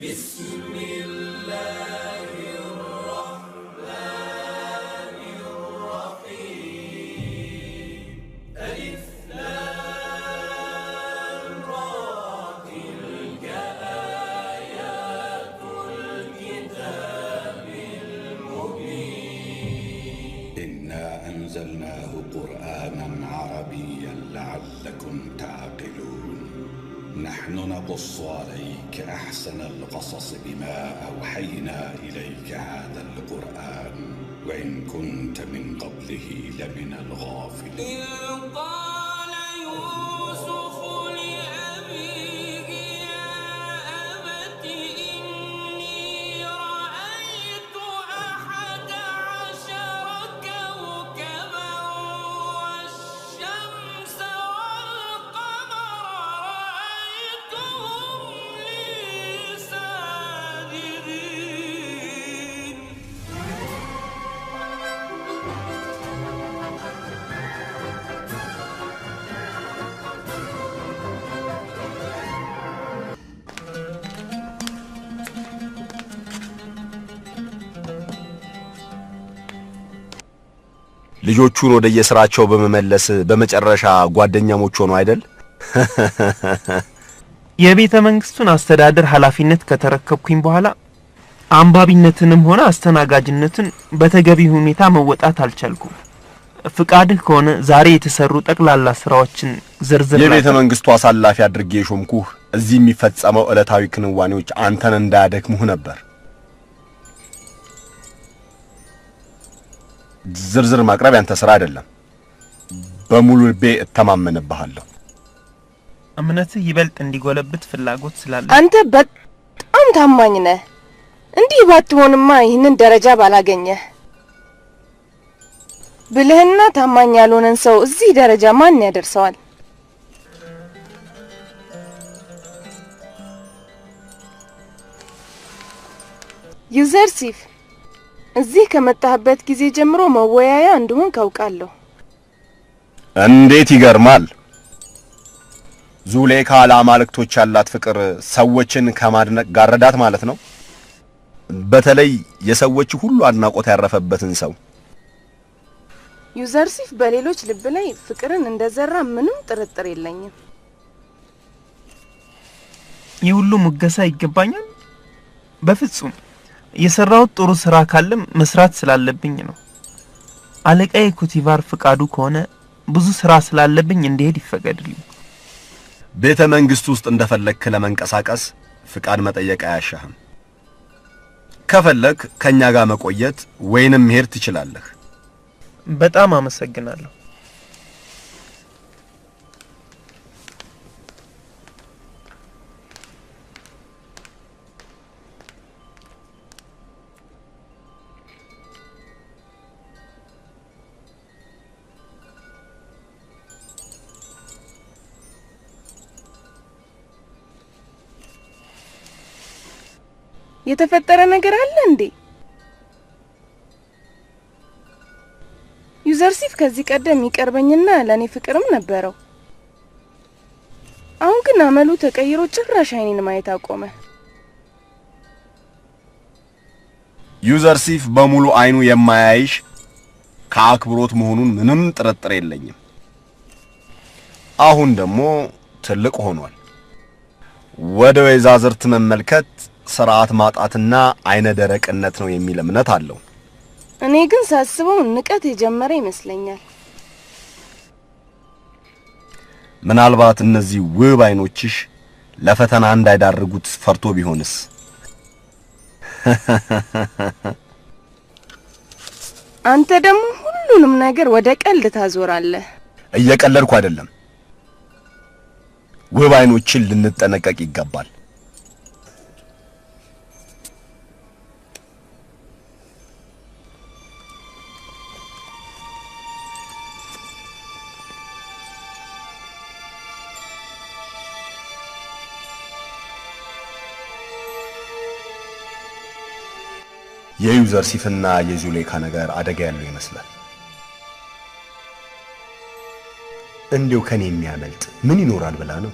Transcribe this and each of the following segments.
بسم الله الرحمن الرحيم. ألف لام را، تلك آيات الكتاب المبين. إنا أنزلناه قرآنا عربيا لعلكم تعقلون. نحن نقص عليك أحسن القصص بما أوحينا إليك هذا القرآن وإن كنت من قبله لمن الغافلين. إذ قال يوسف لأبيه يا أبت إني رأيت 11 كوكبا والشمس والقمر رأيتهم لي ساجدين. ልጆቹን ወደ የስራቸው በመመለስ በመጨረሻ ጓደኛሞች ሆኑ አይደል? የቤተ መንግስቱን አስተዳደር ኃላፊነት ከተረከብኩኝ በኋላ አንባቢነትንም ሆነ አስተናጋጅነትን በተገቢ ሁኔታ መወጣት አልቻልኩም። ፍቃድህ ከሆነ ዛሬ የተሰሩ ጠቅላላ ስራዎችን ዝርዝር የቤተ ላቅርብ። መንግስቱ አሳላፊ አድርጌ የሾምኩህ እዚህ የሚፈጸመው ዕለታዊ ክንዋኔዎች አንተን እንዳያደክሙህ ነበር። ዝርዝር ማቅረብ ያንተ ስራ አይደለም። በሙሉ ልቤ እተማመንብሃለሁ። እምነትህ ይበልጥ እንዲጎለብት ፍላጎት ስላለ አንተ በጣም ታማኝ ነህ። እንዲህ ባትሆንማ ይህንን ደረጃ ባላገኘህ። ብልህና ታማኝ ያልሆነን ሰው እዚህ ደረጃ ማን ያደርሰዋል? ዩዘርሲፍ፣ እዚህ ከመጣህበት ጊዜ ጀምሮ መወያያ እንደሆን ካውቃለሁ። እንዴት ይገርማል! ዙሌካ ለአማልክቶች ያላት ፍቅር ሰዎችን ከማድነቅ ጋረዳት ማለት ነው። በተለይ የሰዎች ሁሉ አድናቆት ያረፈበትን ሰው። ዩዘርሲፍ በሌሎች ልብ ላይ ፍቅርን እንደዘራ ምንም ጥርጥር የለኝም። ይህ ሁሉ ሙገሳ ይገባኛል? በፍጹም። የሰራሁት ጥሩ ስራ ካለም መስራት ስላለብኝ ነው። አለቃዬ ኩቲቫር ፍቃዱ ከሆነ ብዙ ስራ ስላለብኝ እንዲሄድ ይፈቀድልኝ። ቤተ መንግስት ውስጥ እንደፈለግክ ለመንቀሳቀስ ፍቃድ መጠየቅ አያሻህም። ከፈለክ ከኛ ጋር መቆየት ወይንም መሄድ ትችላለህ። በጣም አመሰግናለሁ። የተፈጠረ ነገር አለ እንዴ? ዩዘርሲፍ ከዚህ ቀደም ይቀርበኝና ለኔ ፍቅርም ነበረው። አሁን ግን አመሉ ተቀይሮ ጭራሽ አይኔን ማየት አቆመ። ዩዘርሲፍ በሙሉ አይኑ የማያይሽ ከአክብሮት መሆኑን ምንም ጥርጥር የለኝም። አሁን ደግሞ ትልቅ ሆኗል። ወደ ወይዛዝርት መመልከት ስርዓት ማጣትና አይነ ደረቅነት ነው የሚል እምነት አለው። እኔ ግን ሳስበው ንቀት የጀመረ ይመስለኛል። ምናልባት እነዚህ ውብ አይኖችሽ ለፈተና እንዳይዳርጉት ፈርቶ ቢሆንስ? አንተ ደግሞ ሁሉንም ነገር ወደ ቀልድ ታዞራለህ። እየቀለድኩ አይደለም። ውብ አይኖችን ልንጠነቀቅ ይገባል። የዩዘርሲፍና የዙሌካ ነገር አደጋ ያለው ይመስላል። እንዲው ከኔ የሚያመልጥ ምን ይኖራል ብላ ነው?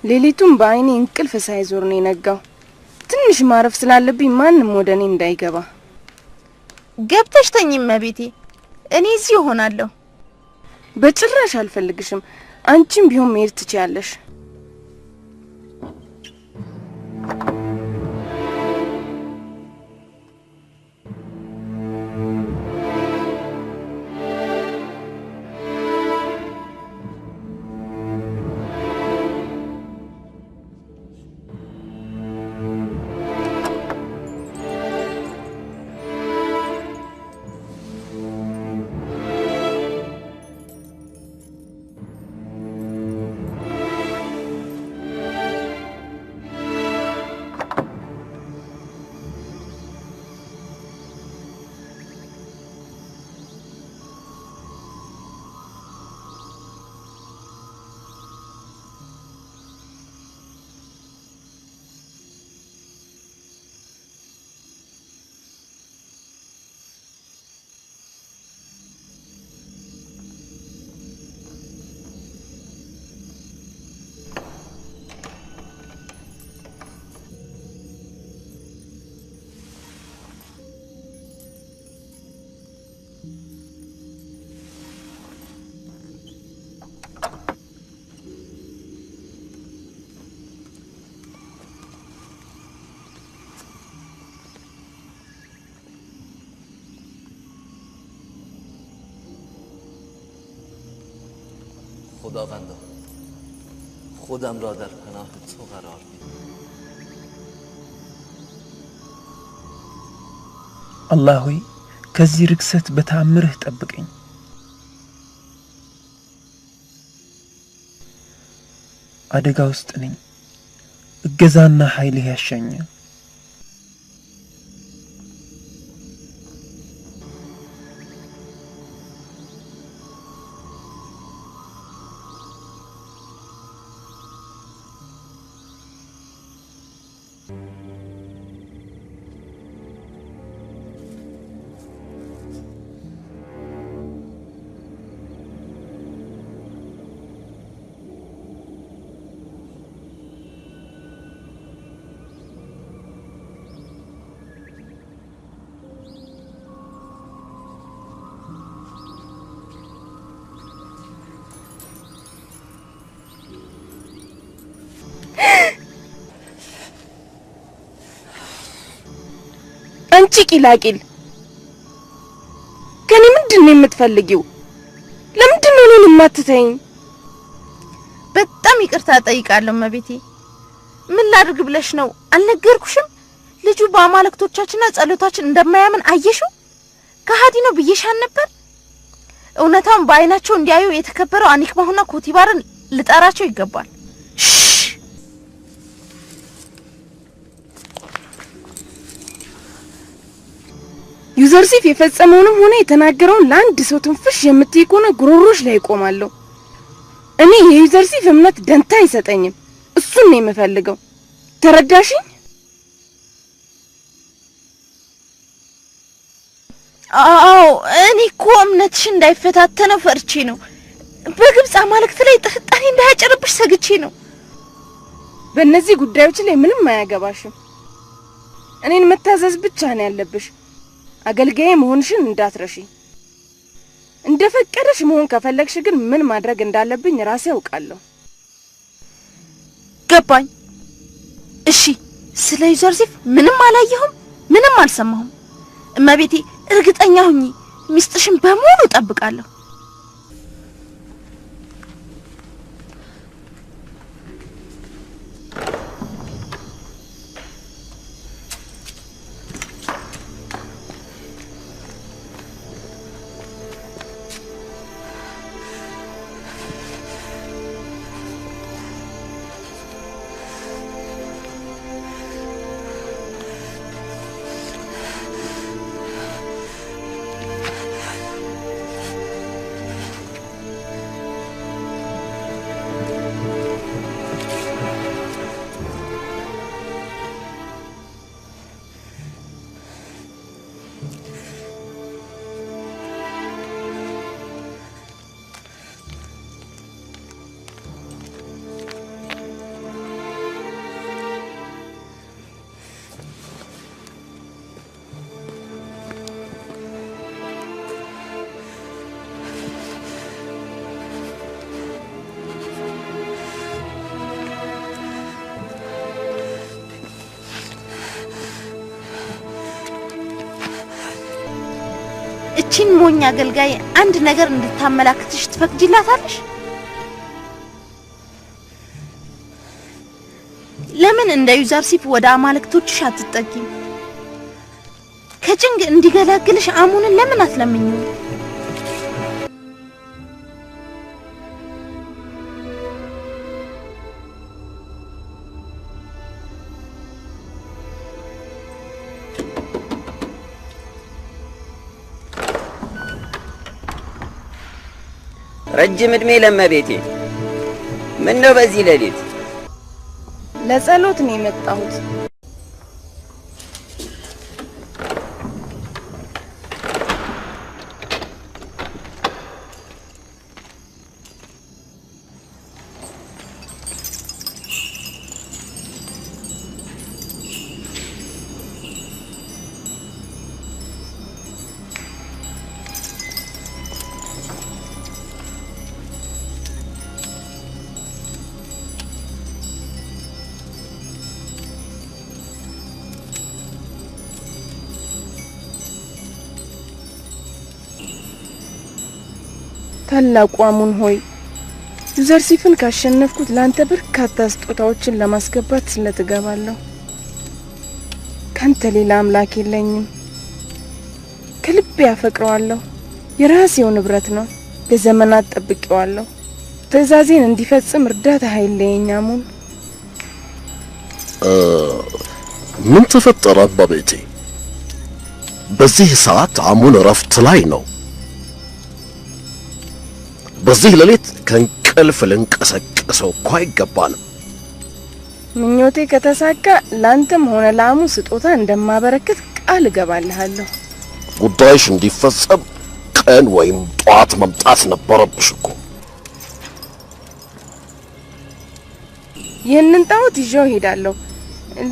ሌሊቱን በአይኔ እንቅልፍ ሳይዞር ነው የነጋው። ትንሽ ማረፍ ስላለብኝ ማንም ወደ እኔ እንዳይገባ። ገብተሽ ተኝ እመቤቴ፣ እኔ እዚህ እሆናለሁ። በጭራሽ አልፈልግሽም። አንቺም ቢሆን መሄድ ትችያለሽ። خداوندا خودم را در پناه تو قرار میدم. አላህ ሆይ ከዚህ ርክሰት በተአምርህ ጠብቀኝ። አደጋ ውስጥ ነኝ። እገዛና ኃይልህ ያሻኛል። አንቺ ቂላቂል ከኔ ምንድን ነው የምትፈልጊው? ለምንድን ነው እኔን የማትተይኝ? በጣም ይቅርታ እጠይቃለሁ እመቤቴ። ምን ላድርግ ብለሽ ነው? አልነገርኩሽም? ልጁ በአማልክቶቻችንና ጸሎታችን እንደማያምን አየሽው? ከሃዲ ነው ብዬሻል ነበር። እውነታውን በአይናቸው እንዲያዩ የተከበረው አኒክማሁና ኮቲባርን ልጠራቸው ይገባል። ዩዘርሲፍ የፈጸመውንም ሆነ የተናገረውን ለአንድ ሰው ትንፍሽ የምትይ ከሆነ ጉሮሮሽ ላይ እቆማለሁ። እኔ የዩዘርሲፍ እምነት ደንታ አይሰጠኝም። እሱን ነው የምፈልገው። ተረዳሽኝ? አዎ፣ እኔ እኮ እምነትሽ እንዳይፈታተነው ፈርቼ ነው። በግብፅ አማልክት ላይ ጥርጣሬ እንዳያጭርብሽ ሰግቼ ነው። በእነዚህ ጉዳዮች ላይ ምንም አያገባሽም። እኔን መታዘዝ ብቻ ነው ያለብሽ። አገልጋዬ መሆንሽን እንዳትረሺ። እንደፈቀደሽ መሆን ከፈለግሽ ግን ምን ማድረግ እንዳለብኝ ራሴ አውቃለሁ። ገባኝ። እሺ፣ ስለ ዩዘርሲፍ ምንም አላየሁም፣ ምንም አልሰማሁም። እመቤቴ እርግጠኛ ሁኚ፣ ሚስጥሽን በሙሉ እጠብቃለሁ። እቺን ሞኝ አገልጋይ አንድ ነገር እንድታመላክትሽ ትፈቅጂላታለሽ? ለምን እንደ ዩዘርሲፍ ወደ አማልክቶችሽ አትጠጊም? ከጭንቅ እንዲገላግልሽ አሙንን ለምን አትለምኚው? ረጅም እድሜ ለመቤቴ። ምን ነው በዚህ ሌሊት? ለጸሎት ነው የመጣሁት። ታላቁ አሙን ሆይ፣ ዩዘርሲፍን ካሸነፍኩት ላንተ በርካታ ስጦታዎችን ለማስገባት ስለትገባለሁ። ካንተ ሌላ አምላክ የለኝም። ከልቤ አፈቅረዋለሁ። የራሴው ንብረት ነው። ለዘመናት ጠብቄዋለሁ። ትእዛዜን እንዲፈጽም እርዳታ አይለየኝ አሙን። ምን ተፈጠረ አባቤቴ? በዚህ ሰዓት አሙን እረፍት ላይ ነው። በዚህ ሌሊት ከእንቅልፍ ልንቀሰቅሰው እኮ አይገባንም። ምኞቴ ከተሳካ ላንተም ሆነ ለአሙን ስጦታ እንደማበረክት ቃል እገባልሃለሁ። ጉዳይሽ እንዲፈጸም ቀን ወይም ጠዋት መምጣት ነበረብሽ እኮ። ይህንን ጣዖት ይዤው እሄዳለሁ።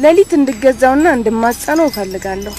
ሌሊት እንድገዛውና እንድማጸነው እፈልጋለሁ።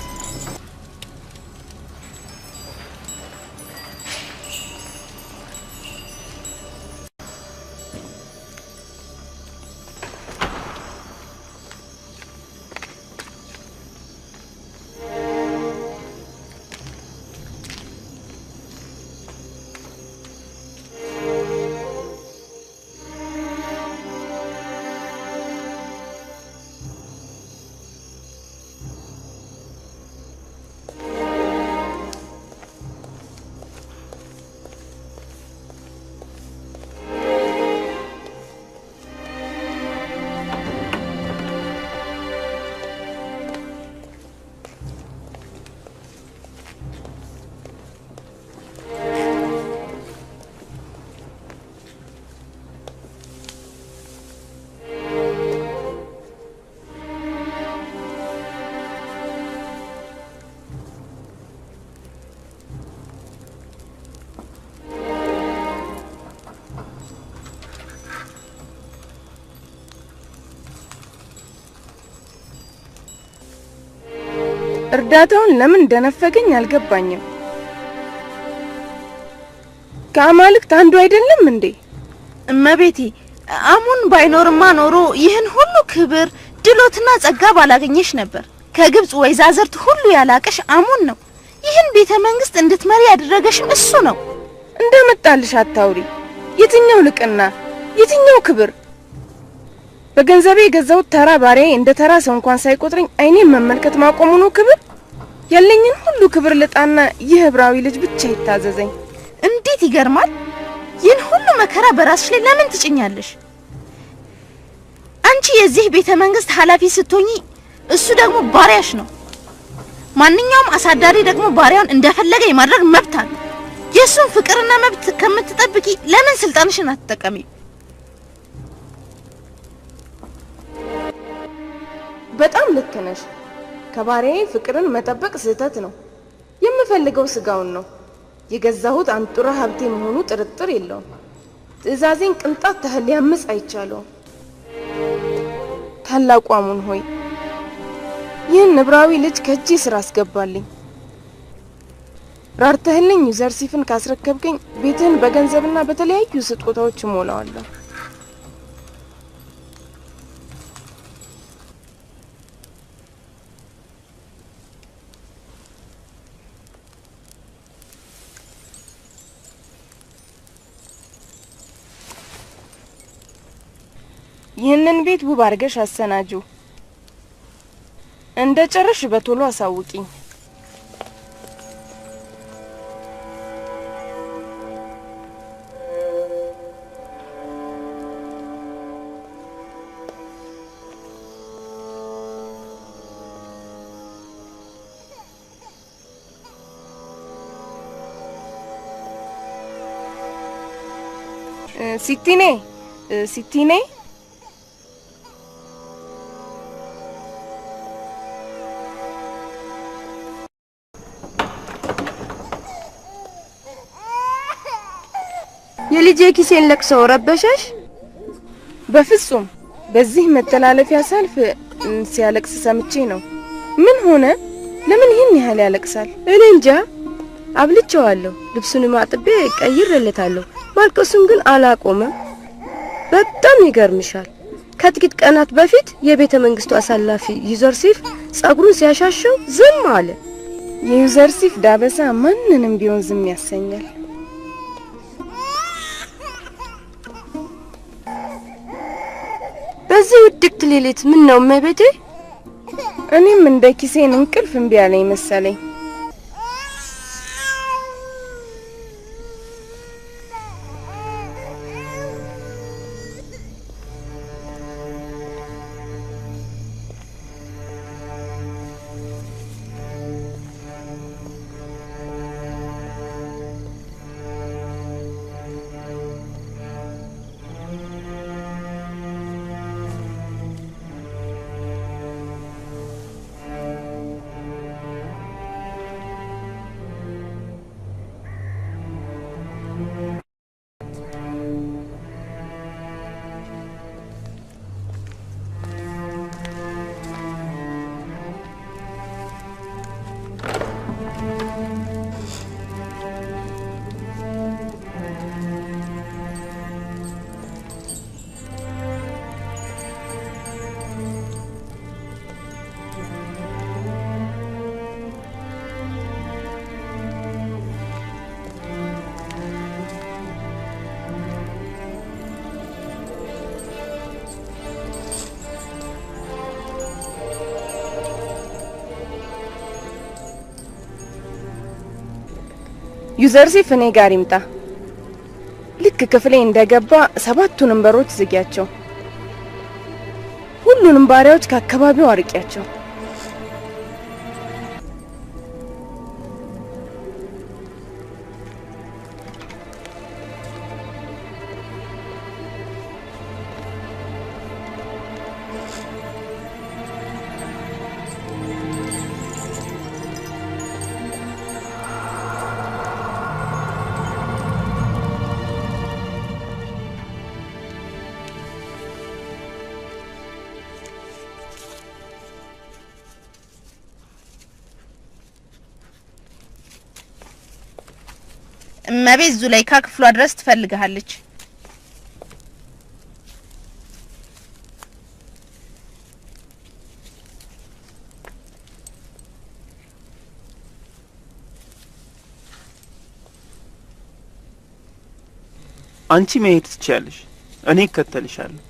እርዳታውን ለምን እንደነፈገኝ አልገባኝም። ከአማልክት አንዱ አይደለም እንዴ? እመቤቴ፣ አሙን ባይኖርማ ኖሮ ይህን ሁሉ ክብር ድሎትና ጸጋ ባላገኘሽ ነበር። ከግብጽ ወይዛዝርት ሁሉ ያላቀሽ አሙን ነው። ይህን ቤተ መንግስት እንድትመሪ ያደረገሽም እሱ ነው። እንደመጣልሽ አታውሪ። የትኛው ልቅና፣ የትኛው ክብር? በገንዘቤ የገዛሁት ተራ ባሪያዬ እንደ ተራ ሰው እንኳን ሳይቆጥረኝ አይኔን መመልከት ማቆሙ ነው ክብር? ያለኝን ሁሉ ክብር ልጣና ይህ ዕብራዊ ልጅ ብቻ ይታዘዘኝ። እንዴት ይገርማል! ይህን ሁሉ መከራ በራስሽ ላይ ለምን ትጭኛለሽ? አንቺ የዚህ ቤተ መንግስት ኃላፊ ስትሆኚ እሱ ደግሞ ባሪያሽ ነው። ማንኛውም አሳዳሪ ደግሞ ባሪያውን እንደፈለገ የማድረግ መብት አለው። የእሱን ፍቅርና መብት ከምትጠብቂ ለምን ስልጣንሽን አትጠቀሚም? በጣም ልክ ነሽ። ከባሪያዬ ፍቅርን መጠበቅ ስህተት ነው። የምፈልገው ስጋውን ነው። የገዛሁት አንጡራ ሀብቴ መሆኑ ጥርጥር የለውም። ትእዛዜን ቅንጣት ታህል ሊያምፅ አይቻለውም። ታላቁ አሙን ሆይ፣ ይህን ዕብራዊ ልጅ ከእጄ ስራ አስገባልኝ። ራርተህልኝ ዩዘርሲፍን ካስረከብከኝ ቤትህን በገንዘብና በተለያዩ ስጦታዎች እሞላዋለሁ። ይህንን ቤት ውብ አድርገሽ አሰናጁ። እንደ ጨረሽ በቶሎ አሳውቂኝ። ሲቲኔ ሲቲኔ የልጄ ኪሴን ለቅሶ ረበሸሽ? በፍጹም። በዚህ መተላለፊያ ሳልፍ ሲያለቅስ ሰምቼ ነው። ምን ሆነ? ለምን ይህን ያህል ያለቅሳል? እኔ እንጃ። አብልቼዋለሁ፣ ልብሱንም አጥቤ ቀይሬለታለሁ። ማልቀሱን ግን አላቆመም። በጣም ይገርምሻል። ከጥቂት ቀናት በፊት የቤተ መንግስቱ አሳላፊ ዩዘርሲፍ ጸጉሩን ሲያሻሸው ዝም አለ። የዩዘርሲፍ ዳበሳ ማንንም ቢሆን ዝም ያሰኛል። በዚህ ውድቅት ሌሊት ምን ነው እመቤቴ? እኔም እንደ ኪሴን እንቅልፍ እምቢ አለኝ መሰለኝ። ዩዘርሲፍ እኔ ጋር ይምጣ። ልክ ክፍሌ እንደገባ 7ቱንም በሮች ዝጊያቸው። ሁሉንም ባሪያዎች ከአካባቢው አርቂያቸው። እመቤት ዙላይካ ክፍሏ ድረስ ትፈልግሃለች። አንቺ መሄድ ትችያለሽ፣ እኔ እከተልሻለሁ።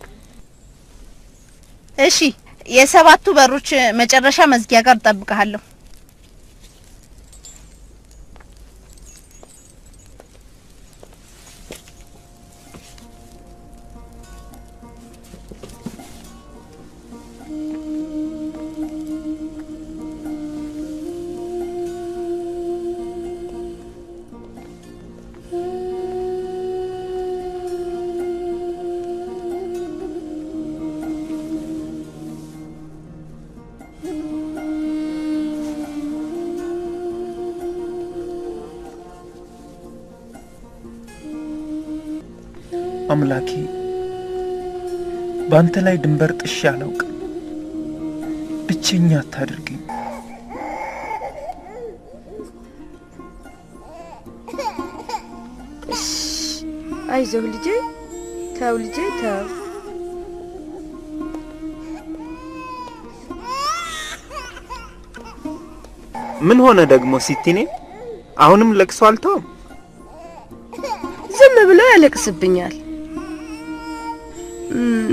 እሺ፣ የሰባቱ በሮች መጨረሻ መዝጊያ ጋር እጠብቅሃለሁ። አምላኬ ባንተ ላይ ድንበር ጥሼ አላውቅም። ብቸኛ አታድርገኝ። አይዞህ ልጄ፣ ተው ልጄ ተው። ምን ሆነ ደግሞ ሲቲኔ? አሁንም ለቅሶ አልተውም? ዝም ብሎ ያለቅስብኛል።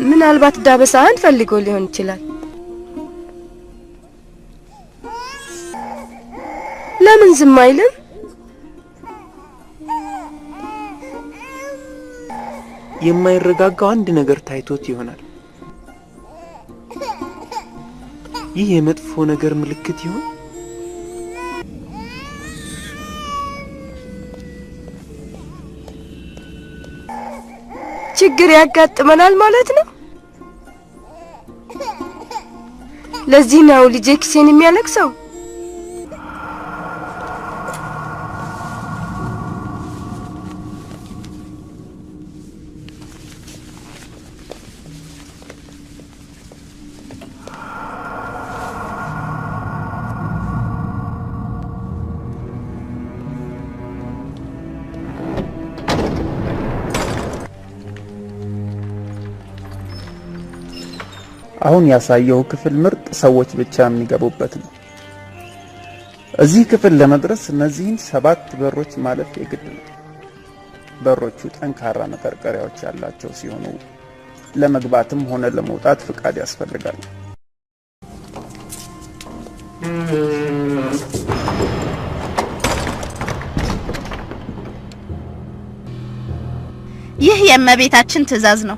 ምን ምናልባት ዳበሳህን ፈልጎ ሊሆን ይችላል። ለምን ዝም አይልም? የማይረጋጋው አንድ ነገር ታይቶት ይሆናል። ይህ የመጥፎ ነገር ምልክት ይሆን? ችግር ያጋጥመናል ማለት ነው። ለዚህ ነው ልጄ ኪሴን የሚያለቅሰው። አሁን ያሳየው ክፍል ምርጥ ሰዎች ብቻ የሚገቡበት ነው። እዚህ ክፍል ለመድረስ እነዚህን 7 በሮች ማለፍ የግድ ነው። በሮቹ ጠንካራ መቀርቀሪያዎች ያላቸው ሲሆኑ ለመግባትም ሆነ ለመውጣት ፍቃድ ያስፈልጋል። ይህ የእመቤታችን ትዕዛዝ ነው።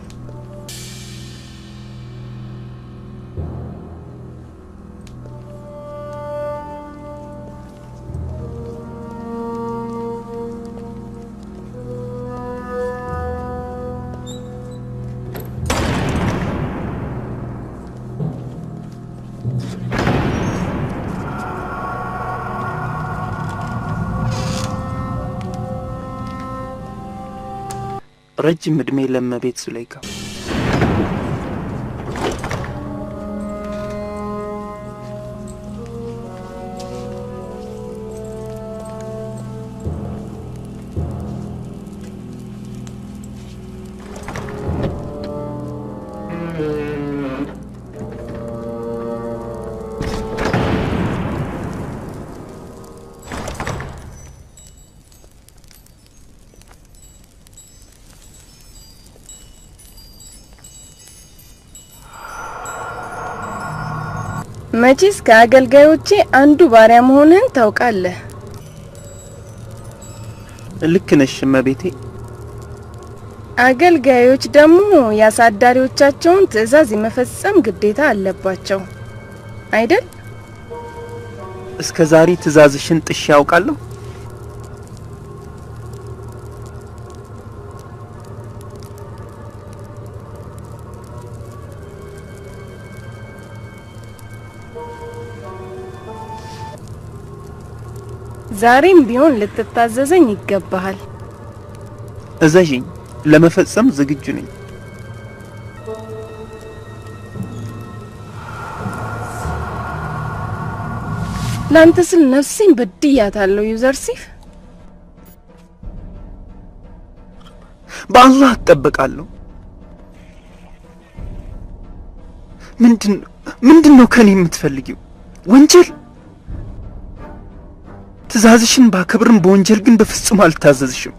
ረጅም እድሜ ለእመቤት ዙለይካ። መቼስ ከአገልጋዮቼ አንዱ ባሪያ መሆንህን ታውቃለህ። ልክ ነሽ እመቤቴ። አገልጋዮች ደግሞ ያሳዳሪዎቻቸውን ትዕዛዝ የመፈጸም ግዴታ አለባቸው አይደል? እስከ ዛሬ ትዕዛዝሽን ጥሼ አውቃለሁ? ዛሬም ቢሆን ልትታዘዘኝ ይገባሃል። እዘዥኝ፣ ለመፈጸም ዝግጁ ነኝ። ላንተ ስል ነፍሴን በድያታለሁ ዩዘርሲፍ። በአላህ እጠበቃለሁ። ምንድነው ከኔ የምትፈልጊው? ወንጀል? ትእዛዝሽን ባከብርም በወንጀል ግን በፍጹም አልታዘዝሽም።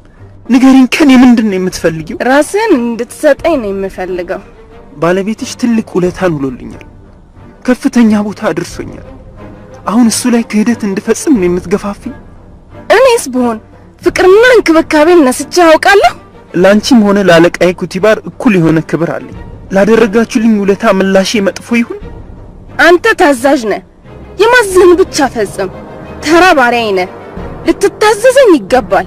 ንገሪኝ፣ ከኔ ምንድነው የምትፈልጊው? ራስህን እንድትሰጠኝ ነው የምፈልገው። ባለቤትሽ ትልቅ ውለታን ውሎልኛል፣ ከፍተኛ ቦታ አድርሶኛል። አሁን እሱ ላይ ክህደት እንድፈጽም ነው የምትገፋፊኝ? እኔስ ብሆን ፍቅርና እንክብካቤን ነስቼ አውቃለሁ? ላንቺም ሆነ ለአለቃዬ ኩቲባር እኩል የሆነ ክብር አለኝ። ላደረጋችሁልኝ ውለታ ምላሼ መጥፎ ይሁን? አንተ ታዛዥ ነህ፣ የማዝህን ብቻ ፈጽም። ተራ ባሪያዬ ነህ፣ ልትታዘዘኝ ይገባል።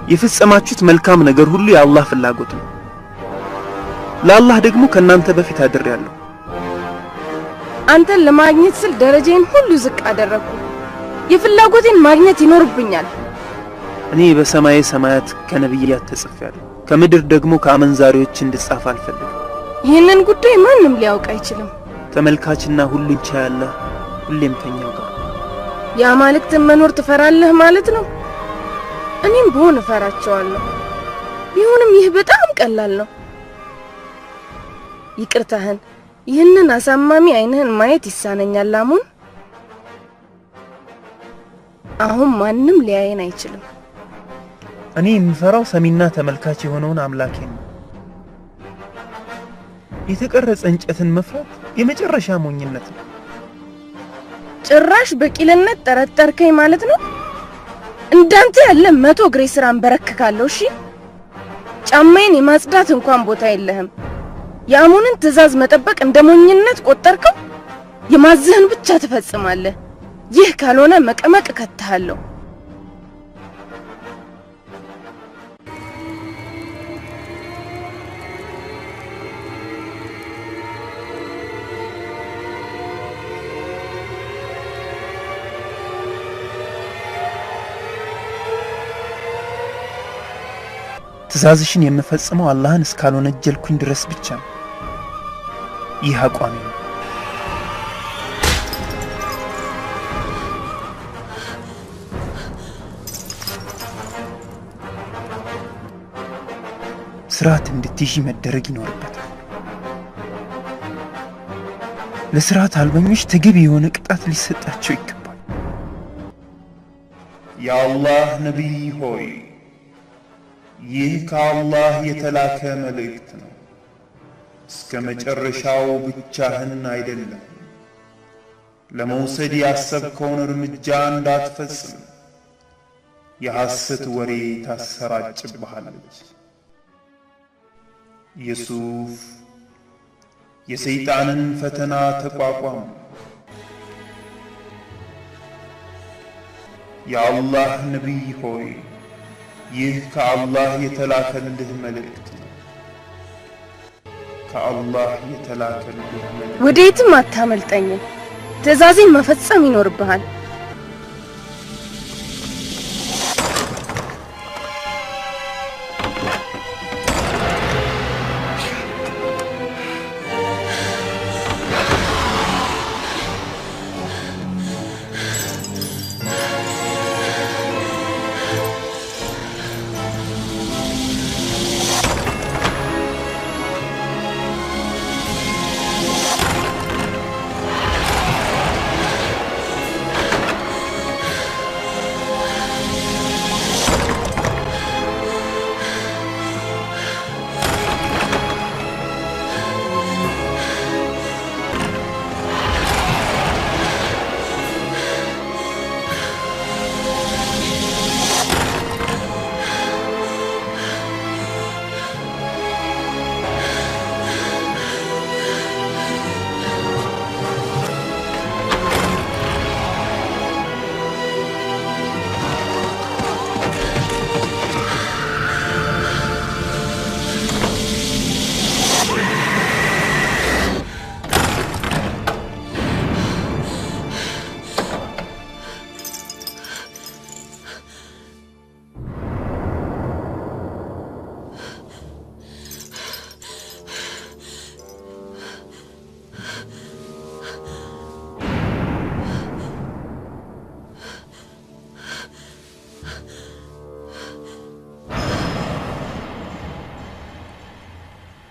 የፈጸማችሁት መልካም ነገር ሁሉ የአላህ ፍላጎት ነው። ለአላህ ደግሞ ከናንተ በፊት አድሬያለሁ። አንተን ለማግኘት ስል ደረጃዬን ሁሉ ዝቅ አደረኩ። የፍላጎቴን ማግኘት ይኖርብኛል። እኔ በሰማይ ሰማያት ከነብያት ተጽፌያለሁ፣ ከምድር ደግሞ ከአመንዛሪዎች እንድጻፍ አልፈልግም። ይህንን ጉዳይ ማንም ሊያውቅ አይችልም። ተመልካችና ሁሉን ቻይ አላህ ሁሌም ከኛው ጋር። የአማልክትን መኖር ትፈራለህ ማለት ነው? እኔም ብሆን እፈራቸዋለሁ። ቢሆንም ይህ በጣም ቀላል ነው። ይቅርታህን፣ ይህንን አሳማሚ አይንህን ማየት ይሳነኛል አሙን። አሁን ማንም ሊያየን አይችልም። እኔ የምፈራው ሰሚና ተመልካች የሆነውን አምላኬን ነው። የተቀረጸ እንጨትን መፍራት የመጨረሻ ሞኝነት ነው። ጭራሽ በቂልነት ጠረጠርከኝ ማለት ነው? እንዳንተ ያለ 100 እግሬ ስራ አንበረክካለሁ። እሺ፣ ጫማዬን የማጽዳት እንኳን ቦታ የለህም። የአሙንን ትዕዛዝ መጠበቅ እንደ ሞኝነት ቆጠርከው? የማዝህን ብቻ ትፈጽማለህ። ይህ ካልሆነ መቀመቅ እከትሃለሁ። ትዕዛዝሽን የምፈጽመው አላህን እስካልወነጀልኩኝ ድረስ ብቻ ነው። ይህ አቋሜ ነው። ስርዓት እንድትይዢ መደረግ ይኖርበታል። ለስርዓት አልበኞች ተገቢ የሆነ ቅጣት ሊሰጣቸው ይገባል። የአላህ ነቢይ ሆይ፣ ይህ ከአላህ የተላከ መልእክት ነው። እስከ መጨረሻው ብቻህን አይደለም። ለመውሰድ ያሰብከውን እርምጃ እንዳትፈጽም የሐሰት ወሬ ታሰራጭብሃለች። ዩሱፍ የሰይጣንን ፈተና ተቋቋም። የአላህ ነቢይ ሆይ፣ ይህ ከአላህ የተላከልህ መልእክት ነው። ከአላህ የተላከልህ መልእክት። ወዴትም አታመልጠኝም። ትዕዛዜን መፈጸም ይኖርብሃል።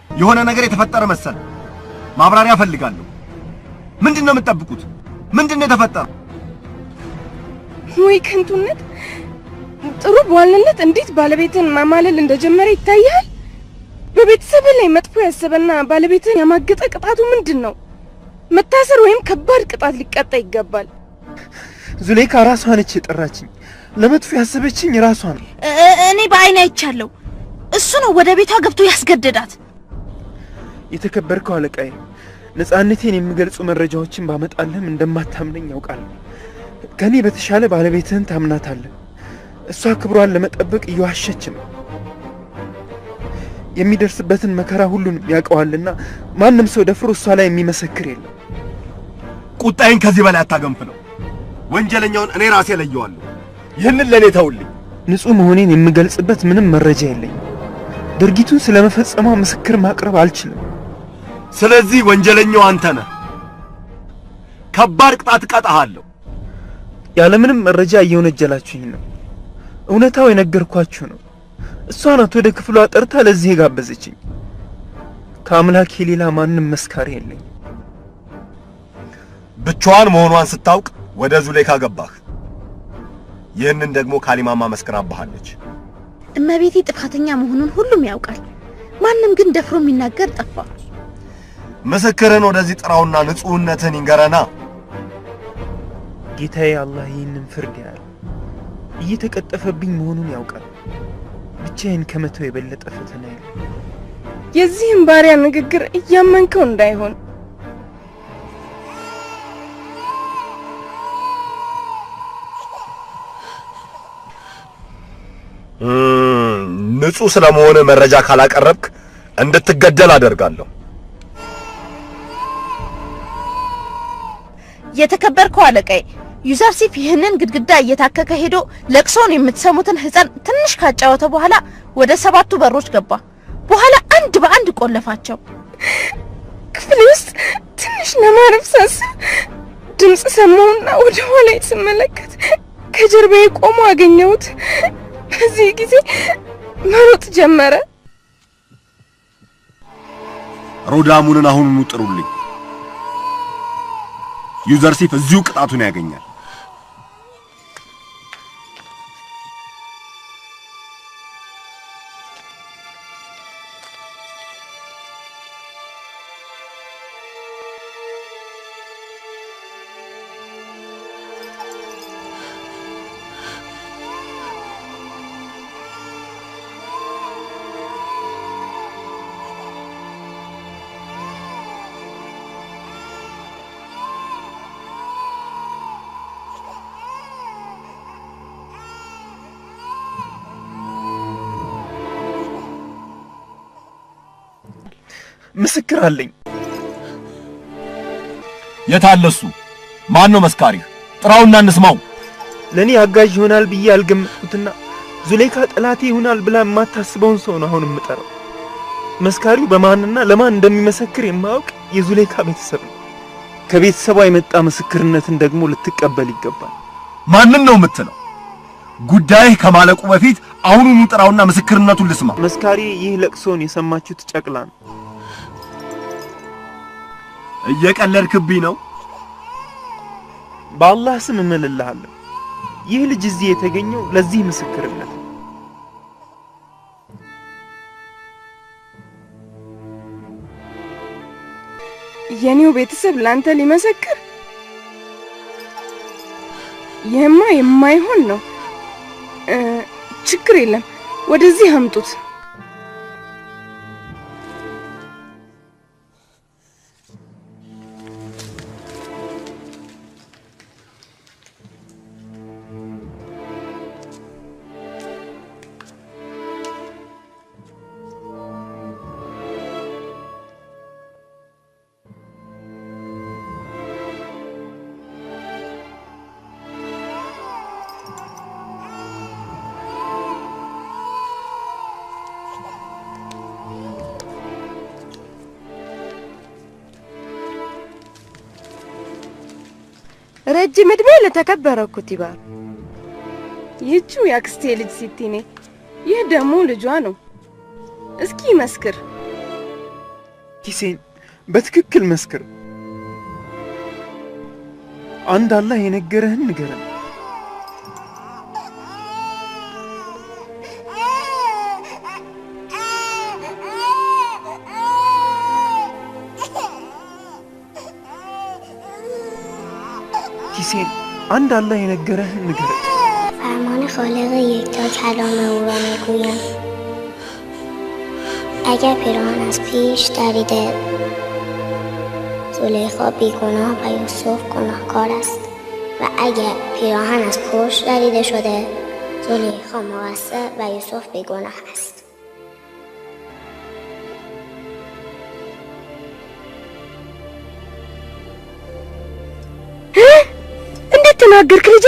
የሆነ ነገር የተፈጠረ መሰል። ማብራሪያ እፈልጋለሁ። ምንድነው የምትጠብቁት? ምንድነው የተፈጠረው? ወይ ከንቱነት! ጥሩ በዋልነት እንዴት ባለቤትን ማማለል እንደጀመረ ይታያል። በቤተሰብ ላይ መጥፎ ያሰበና ባለቤትን ያማገጠ ቅጣቱ ምንድነው? መታሰር ወይም ከባድ ቅጣት ሊቀጣ ይገባል። ዙሌካ ራሷ ነች የጠራችኝ። ለመጥፎ ያሰበችኝ ራሷ ነው። እኔ በአይኔ አይቻለሁ። እሱ ነው ወደ ቤቷ ገብቶ ያስገደዳት። የተከበርከው አለቃዬ፣ ነፃነቴን የሚገልጹ መረጃዎችን ባመጣልህም እንደማታምነኝ ያውቃለሁ። ከኔ በተሻለ ባለቤትህን ታምናታለህ። እሷ ክብሯን ለመጠበቅ እየዋሸች ነው። የሚደርስበትን መከራ ሁሉንም ያውቀዋልና ማንም ሰው ደፍሮ እሷ ላይ የሚመሰክር የለም። ቁጣዬን ከዚህ በላይ አታገንፍለው። ወንጀለኛውን እኔ ራሴ ለየዋለሁ። ይህንን ለኔ ተውልኝ። ንጹህ መሆኔን የምገልጽበት ምንም መረጃ የለኝም። ድርጊቱን ስለመፈጸሟ ምስክር ማቅረብ አልችልም። ስለዚህ ወንጀለኛው አንተ ነህ። ከባድ ቅጣት እቀጣሃለሁ። ያለምንም መረጃ እየወነጀላችሁኝ ነው። እውነታው የነገርኳችሁ ነው። እሷ ናት ወደ ክፍሏ ጠርታ ለዚህ የጋበዘችኝ። ከአምላኬ ሌላ ማንም መስካሪ የለኝም። ብቻዋን መሆኗን ስታውቅ ወደ ዙሌካ ገባህ። ይህንን ደግሞ ካሊማማ መስክራብሃለች። እመቤቴ ጥፋተኛ መሆኑን ሁሉም ያውቃል። ማንም ግን ደፍሮ የሚናገር ጠፋ። ምስክርን ወደዚህ ጥራውና ንጹህነትን ይንገረና። ጌታዬ አላህ ይህንን ፍርድ ያያል። እየተቀጠፈብኝ መሆኑን ያውቃል። ብቻዬን ከመተው የበለጠ ፈተና የለም። የዚህም ባሪያ ንግግር እያመንከው እንዳይሆን። ንጹህ ስለመሆነ መረጃ ካላቀረብክ እንድትገደል አደርጋለሁ። የተከበርከው አለቃዬ፣ ዩዘርሲፍ ይህንን ግድግዳ እየታከከ ሄዶ ለቅሶውን የምትሰሙትን ህፃን ትንሽ ካጫወተ በኋላ ወደ 7ቱ በሮች ገባ። በኋላ አንድ በአንድ ቆለፋቸው። ክፍል ውስጥ ትንሽ ለማረፍ ሳስብ ድምጽ ሰማሁና ወደ ኋላ ስመለከት ከጀርባዬ ቆሞ አገኘሁት። በዚህ ጊዜ መሮጥ ጀመረ። ሮዳሙንን አሁኑኑ ጥሩልኝ። ዩዘርሲፍ እዚሁ ቅጣቱን ያገኛል። ምስክር አለኝ። የታለ እሱ? ማን ነው መስካሪህ? ጥራውና እንስማው። ለኔ አጋዥ ይሆናል ብዬ ያልገመትኩትና ዙሌካ ጠላቴ ይሆናል ብላ የማታስበውን ሰው ነው አሁን የምጠራው። መስካሪው በማንና ለማን እንደሚመሰክር የማያውቅ የዙሌካ ቤተሰብ ነው። ከቤተሰቧ የመጣ ምስክርነትን ደግሞ ልትቀበል ይገባል። ማንን ነው የምትለው? ጉዳይህ ከማለቁ በፊት አሁኑኑ ጥራውና ምስክርነቱን ልስማ። መስካሪ ይህ ለቅሶን የሰማችሁት ጨቅላ ነው። እየቀለድክብኝ ነው? በአላህ ስም እምልልሃለሁ፣ ይህ ልጅ እዚህ የተገኘው ለዚህ ምስክርነት ነው። የኔው ቤተሰብ ላንተ ሊመሰክር? ይህማ የማይሆን ነው። ችግር የለም፣ ወደዚህ አምጡት። ረጅም እድሜ ለተከበረው ኩቲባ። ይህችው የአክስቴ ልጅ ሲቲኔ፣ ይህ ደግሞ ልጇ ነው። እስኪ መስክር። ኪሴን በትክክል መስክር። አንድ አላህ የነገረህን ንገረን። ኪሴን አንድ አላህ የነገረህን ንገረን። فرمان خالق یکتا کلام او را میگویم. اگر پیراهن از پیش دریده، زلیخا بیگناه و یوسف گناهکار است، و اگر پیراهن از پشت دریده شده، زلیخا مقصر و یوسف بیگناه است. እንዴት ተናገርክ ልጄ?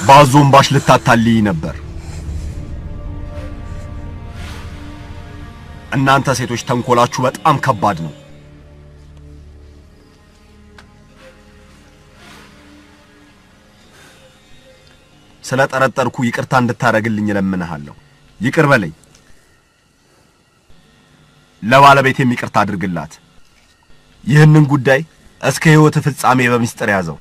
ባዞምባሽ ልታታልይ ነበር። እናንተ ሴቶች ተንኮላችሁ በጣም ከባድ ነው። ስለጠረጠርኩ ይቅርታ እንድታረግልኝ እለምንሃለሁ። ይቅር በለኝ። ለባለቤቴም ይቅርታ አድርግላት። ይህንን ጉዳይ እስከ ሕይወት ፍጻሜ በሚስጥር ያዘው።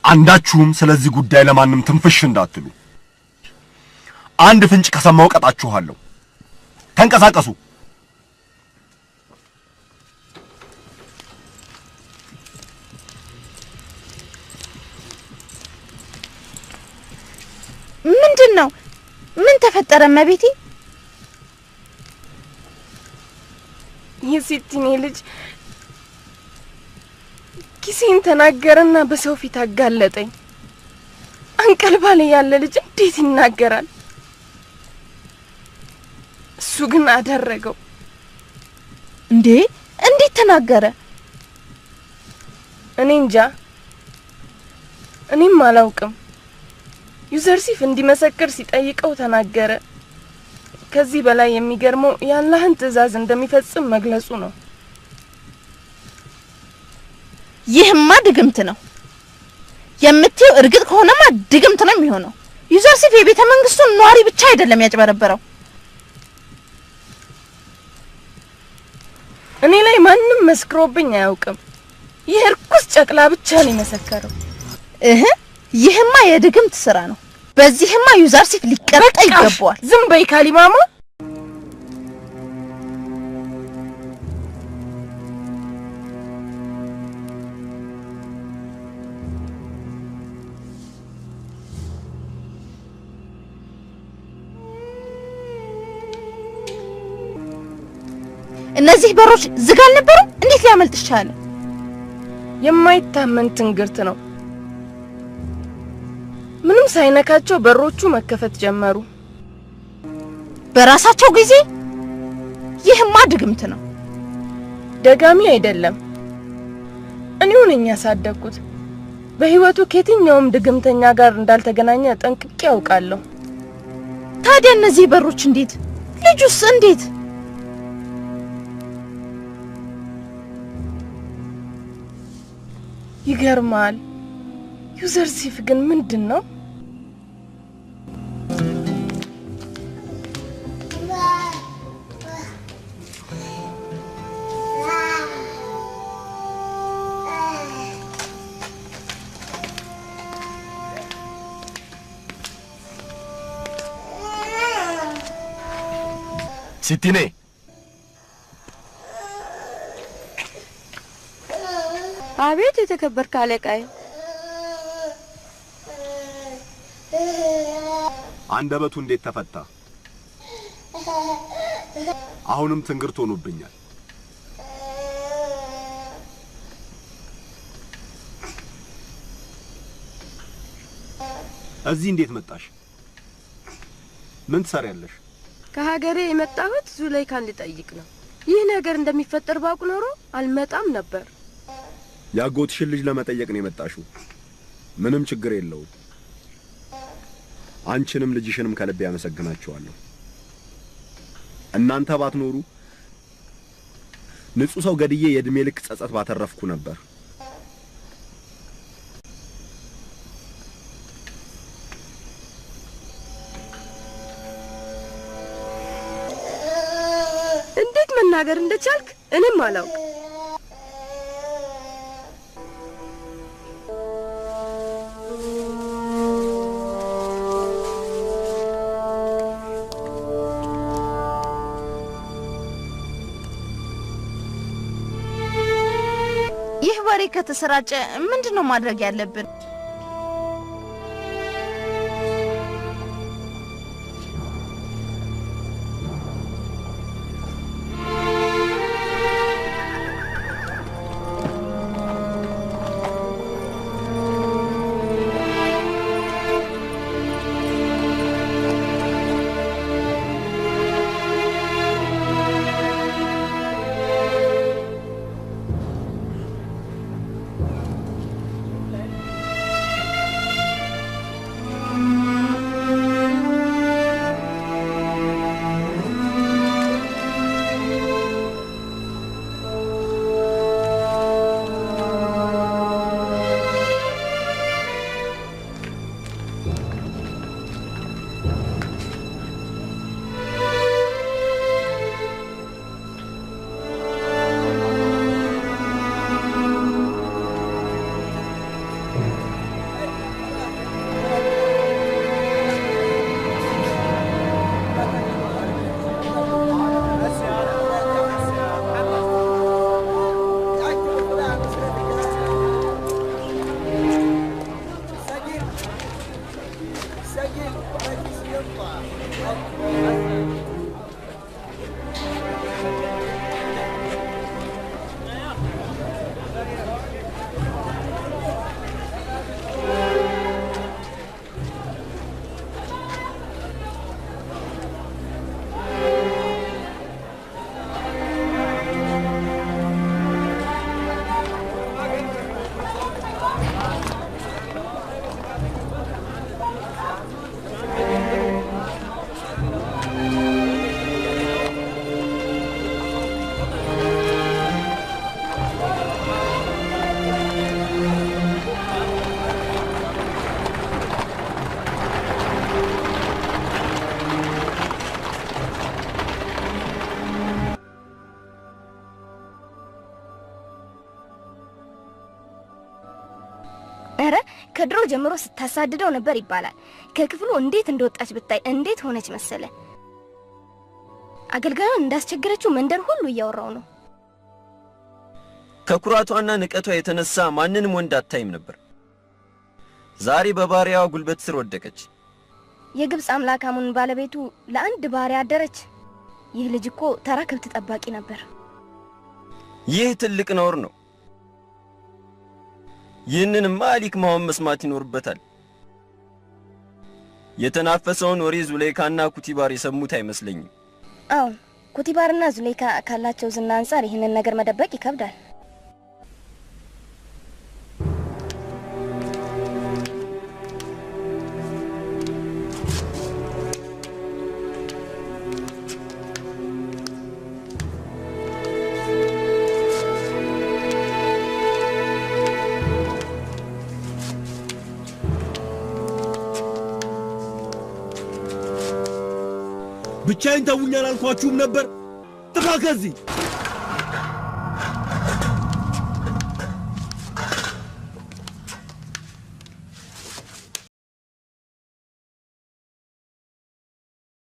አንዳችሁም ስለዚህ ጉዳይ ለማንም ትንፍሽ እንዳትሉ። አንድ ፍንጭ ከሰማው ቀጣችኋለሁ። ተንቀሳቀሱ። ምንድነው? ምን ተፈጠረ እመቤቴ? የሲቲኔ ልጅ ኪሴን ተናገረና በሰው ፊት አጋለጠኝ። አንቀልባ ላይ ያለ ልጅ እንዴት ይናገራል? እሱ ግን አደረገው። እንዴ እንዴት ተናገረ? እኔ እንጃ፣ እኔም አላውቅም። ዩዘርሲፍ እንዲመሰክር ሲጠይቀው ተናገረ። ከዚህ በላይ የሚገርመው የአላህን ትእዛዝ እንደሚፈጽም መግለጹ ነው። ይህማ ድግምት ነው የምትይው? እርግጥ ከሆነማ ድግምት ነው የሚሆነው። ዩዘርሲፍ የቤተ መንግስቱን ኗሪ ብቻ አይደለም ያጭበረበረው። እኔ ላይ ማንም መስክሮብኝ አያውቅም። ይህ እርኩስ ጨቅላ ብቻ ነው የመሰከረው። እህ ይህማ የድግምት ስራ ነው። በዚህማ ዩዘርሲፍ ሊቀጣ ይገባዋል። ዝም በይ ካሊማማ። እነዚህ በሮች ዝግ አልነበሩም? እንዴት ሊያመልጥ ቻለ? የማይታመን ትንግርት ነው። ምንም ሳይነካቸው በሮቹ መከፈት ጀመሩ። በራሳቸው ጊዜ? ይህማ ድግምት ነው። ደጋሚ አይደለም፣ እኔው ነኝ ያሳደግኩት። በህይወቱ ከየትኛውም ድግምተኛ ጋር እንዳልተገናኘ ጠንቅቄ ያውቃለሁ። ታዲያ እነዚህ በሮች እንዴት? ልጁስ እንዴት? ይገርማል። ዩዘርሲፍ ግን ምንድን ነው? ሲቲኔ አቤት የተከበርክ አለቃዬ። አንደበቱ እንዴት ተፈታ? አሁንም ትንግርት ሆኖብኛል። እዚህ እንዴት መጣሽ? ምን ትሰሪያለሽ? ከሀገሬ የመጣሁት ዙለይካን ልጠይቅ ነው። ይህ ነገር እንደሚፈጠር ባውቅ ኖሮ አልመጣም ነበር። ያጎትሽን ልጅ ለመጠየቅ ነው የመጣሽው። ምንም ችግር የለውም። አንቺንም ልጅሽንም ከልቤ አመሰግናችኋለሁ። እናንተ ባትኖሩ ንጹህ ሰው ገድዬ የእድሜ ልክ ጸጸት ባተረፍኩ ነበር። እንዴት መናገር እንደቻልክ እኔም አላውቅ። ይህ ወሬ ከተሰራጨ ምንድነው ማድረግ ያለብን? ኧረ ከድሮ ጀምሮ ስታሳድደው ነበር ይባላል። ከክፍሉ እንዴት እንደወጣች ብታይ እንዴት ሆነች መሰለ። አገልጋዩን እንዳስቸገረችው መንደር ሁሉ እያወራው ነው። ከኩራቷና ንቀቷ የተነሳ ማንንም ወንድ አታይም ነበር። ዛሬ በባሪያዋ ጉልበት ስር ወደቀች። የግብፅ አምላክ አሙን ባለቤቱ ለአንድ ባሪያ አደረች። ይህ ልጅ እኮ ተራ ከብት ጠባቂ ነበር። ይህ ትልቅ ነውር ነው። ይህንንማ አሊክማውን መስማት ይኖርበታል። የተናፈሰውን ወሬ ዙሌይካና ኩቲባር የሰሙት አይመስለኝም። አዎ፣ ኩቲባርና ዙሌይካ ካላቸው ዝና አንጻር ይህንን ነገር መደበቅ ይከብዳል። ብቻዬን ተውኝ አላልኳችሁም ነበር? ጥፋ ከዚህ!